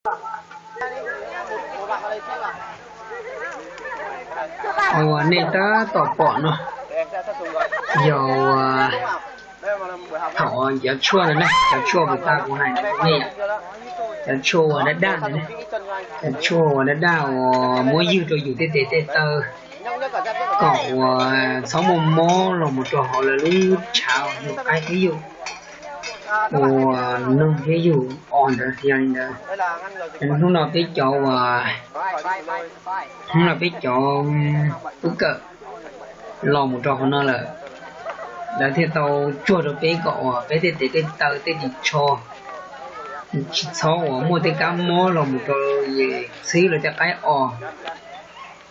Qhov uas nej tab tom pom no yog thaum cov tshuaj ntawd ne, cov tshuaj uas kuv hais nej, cov tshuaj uas daj daj ntawd ne, cov tshuaj uas daj daj uas muab ywg rau yus tej tes tej taw kom uas txhob muaj mob los mus rau hauv lawv lub tshav uas yug qaib thiab yug, uas noog thiab yug os ntawd. Yog li ntawd, hnub no peb cov uas, hnub no peb cov tub kawm los mus rau hauv no lawm, lawv thiaj tau tsuag rau peb kom uas peb tej tes tej taw tej ris tsho tsis txhob uas muaj tej kab mob los mus rau yus txhib lawv tej qaib os.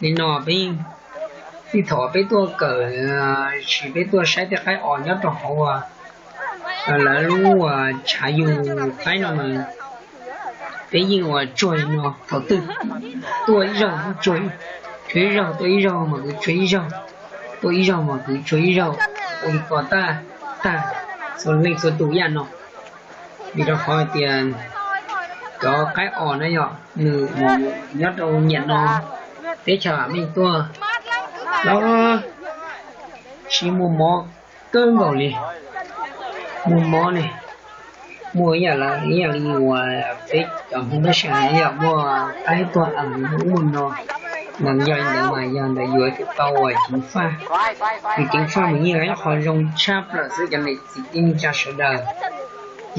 Li no peb yeej, thaum peb tuaj kawm, tsis peb tuaj saib tej qaib os nyob rau hauv lawv lub tshav yug qaib no mas peb yeej uas tsuag li no, thaum twg tuaj ib zaug tsuag, tsuag ib zaug, tuaj ib zaug mas kwv tsuag ib zaug, tuaj ib zaug mas kwv tsuag ib zaug, ua li ko tag tag txhua leej txhua tus ib yam no. Vim rau qhov hais tias cov qaib os na yog nws mus nyob rau nyiam no teb chaws vam meej tuaj los sib muaj mob kawg nkaus li. Muaj mob ne, muaj ib yam li, ib yam li uas peb cov Hmoob tab sis hais yog muaj qaib tuag ees muaj ub muaj no. Mas yog li ntawd mas yog ntawd yuav tsum tau uas ceev faj. Vim ceev faj mas yeej yog ib qho zoo tshaj plaws xwb, cov niam txiv kwv tij neej tsa sawv daws,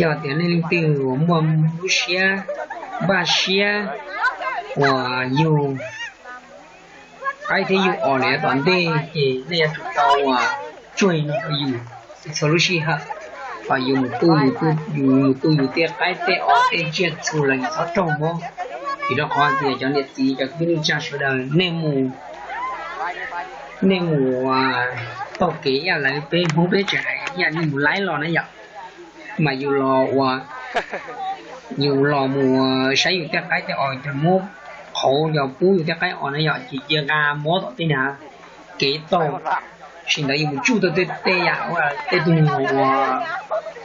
yog tias nej leej twg uas muaj lub siab npaj siab uas yug qaib thiab yug os lawm yav tom ntej ces nej yuav tsum tau uas tsuag li no rau yus txhua lub sij hawm, kom yus mus tu yus tej qaib tej os tej tsiaj txhu los yus txhob raug mob. Vim rau qhov tias cov niam txiv cov kwv tij neej tsa sawv daws, nej mus, nej mus taug kev ib yam lawv, peb Hmoob peb tseem hais ib yam nej mus laib los na yom, mas yus los ua, yus los mus saib yus tej qaib tej os, cov muab qhauv cov pub yus tej qaib os na yom, ces cia nqa mob tom tej nrad kev taug. Sim ntawd yus mus tsuj tau tej tej yam ua tej tug ua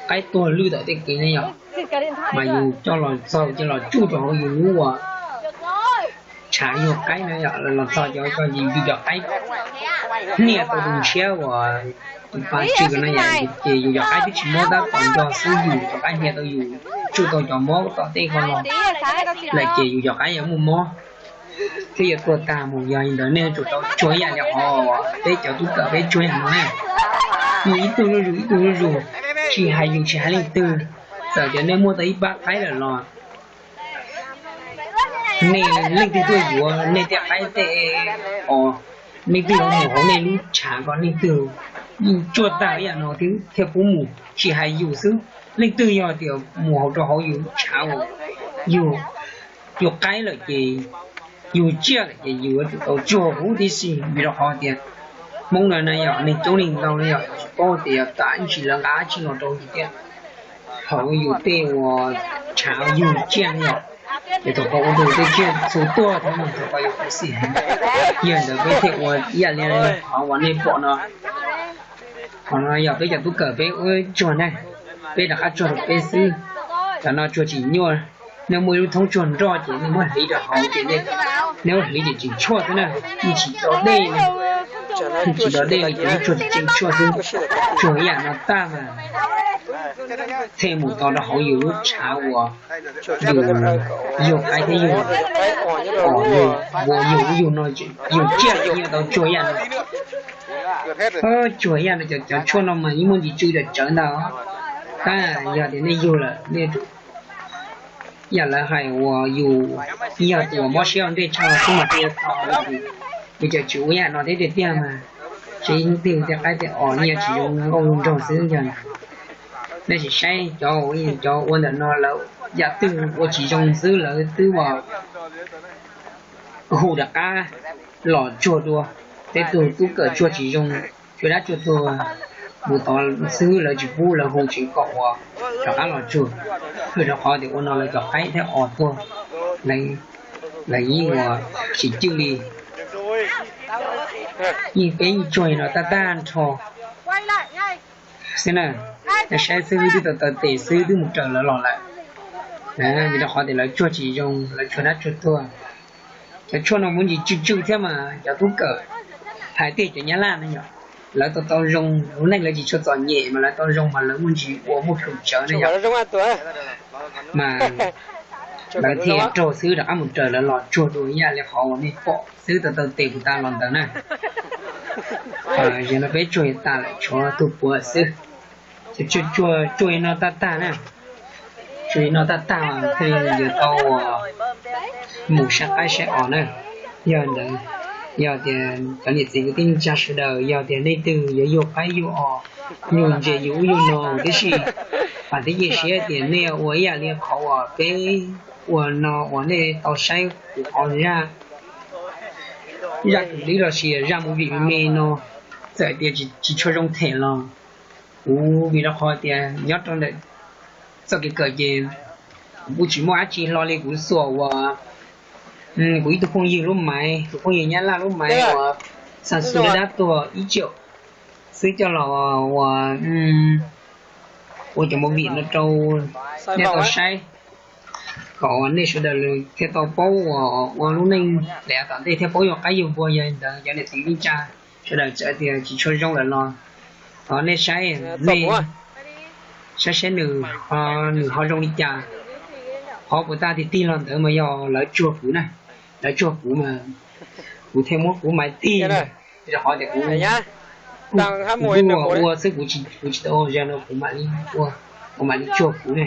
qaib tuag lwj tom tej kev ne yom, mas yus coj los txog ces los tsuj rau hauv yus lub ua tshav yug qaib na yom, los txog ces yus cov qaib hnia tau tus ntshiab uas tus pa tsw na yom, ces yus cov qaib twb tsis mob tab tom nrog xwb, yus cov qaib hnia tau yus tsuj tau cov mob tom tej ko los lawm ces yus cov qaib yuav muaj mob thiab yuav tuag tag mus. Yog li ntawd nej yuav tsum tau tsuag ib yam li qhov peb cov tub kawm peb tsuag ib yam no na. Yus ib tug zuj zus ib tug zuj zus, tsis hais yus tsis hais leej twg, txawm tias nej muaj tau ib pab qaib lawm los nej leej twg tuaj yuav nej tej qaib tej os, leej twg los mus hauv nej lub tshav ko, leej twg yeej tsuaj tag ib yam no thiab thiaj pub mus, tsis hais yus xwb. Leej twg yog tias mus hauv rau hauv yus lub tshav uas yus, yus qaib lawm ces yus tsiaj lawm ces yus yuav tsum tau tsuag huv tib si. Vim rau qhov tias Hmoob no na yog neeg coob leej ntau na yog tsis paub tias yog tam ib ntsis lawv nqa dab tsi los rau yus thiab hauv yus tej uas tshav yug tsiaj na yom, ces thaum ko ua rau tej tsiaj txhu tuag thiab no, thaum ko yus khuv xim heev. Yog ntawd peb thiaj ua ib yam li qhov uas nej pom no. Qhov no yog peb cov tub kawm peb ua tsuag na, peb rov qab tsuag rau peb xwb. Cov no tsuag tsis nyuaj, nej muaj ib lub thoob tsuag nroj ces nej muab hliv rau hauv ces nej muab hliv ces tseem tshuaj xwb na, yeej tsis tau dej li, tsis tau dej li ces yeej tsuag tseem tshuaj xwb. Tsuag ib yam no tag mas thiaj mus tau rau hauv yus lub tshav uas yus yug qaib thiab yug os, yus ua yus yug no, yus tsiaj yeej tau tsuag ib yam no. Tsuag ib yam no, cov tshuaj no mas yeej muaj ntsis tsw tsawv ntag. Tab yog tias nej yug lawm nej, yam lawv hais uas yus yog tus uas mob siab ua ntej tshaj xwb mas thiaj tau, yus tseem tsis ua ib yam no thiab tiag tiag mas, tsev leej twg tej qaib tej os yeej yuav tsis zoo nkauj zoo nraug xwb yog. Nej sim saib cov, cov ua ntawm no lawv yam twg ua tsis zoo xwb lawv twb ua hu rov qab los tsuag dua. Tej tug tub kawm tsuag tsis zoo, tsuag dab tsuag tuag mus tod xwb lawv tsis pub, lawv hu tseem kom ua rov qab los tsuag. Rau qhov tias ua no lawv cov qaib thiab os tuag, lawv yeej ua tsis cwj li. Yeej peb yeej tsuag no tag tag nrho xwb na. Saib xwb twb tau taw tes xwb twb mus raws lawv los lawm. Vim rau qhov tias lawv tsuag tsis zoo, lawv tsuag dab tsuag tuag. Cov tshuaj no muaj ntsis tswj tswj thiab mas cov tub kawm hais tias cov Nyab Laj no yom, lawv tau tau zoo, lub neej lawv tsis tshua txom nyem mas lawv tau zoo mas lawv muaj ntsis ua muaj plhus tsawv ne yom. Mas lawv thiaj raug xwb rov qab mus raws lawv los tsuag dua ib yam li qhov uas nej pom xwb tau tau tes kuv tas los ntawd na. Yog no peb tsuag tas lawm tshuav tug puav xwb. Tsuag li no tag tag na, tsuag li no tag tag thiaj li yuav tau mus saib qaib saib os na. Yog ntawd, yog tias cov niam txiv kwv tij neej tsa sawv daws, yog tias nej twg yuav yuag qaib yuag os, yus ntsia yus ub yus no huv tib si, vam thiab cia siab tias nej ua ib yam li qhov uas peb ua no uas nej tau saib kuv qhov zaj, zaj clip los sis zaj movie me me no, txawm tias tsis tshua zoo them los kuv vim rau qhov tias nyob rau ntawm txoj kev kawm ces kuv kuj tsis muaj dab tsi hlo li kuv xuas uas kuv ib tug phooj ywg lub maiv, kuv phooj ywg Nyab Laj lub maiv uas xa xu dab dab tuag ib caum xwb coj los ua, ua cov movie no rau nej tau saib, kom uas nej sawv daws thiaj tau paub uas ua lub neej lawm tom ntej thiab paub yuav qaib yuav npua. Yog li ntawd cov niam txiv neej tsa sawv daws txawm tias tsis tshua zoo lawm los thov nej saib, nej saib saib nws, nws ho zoo li cas. Qhov puas tag tiag tiag los ntawd mas yog lawv tsuag kuv na, lawv tsuag kuv mas kuv thiaj muab kuv maiv tig na, rau qhov tias kuv kuj ua ua xwb, kuv tsis tau ua zoo no kuv mam li ua, kuv mam li tsuag kuv na.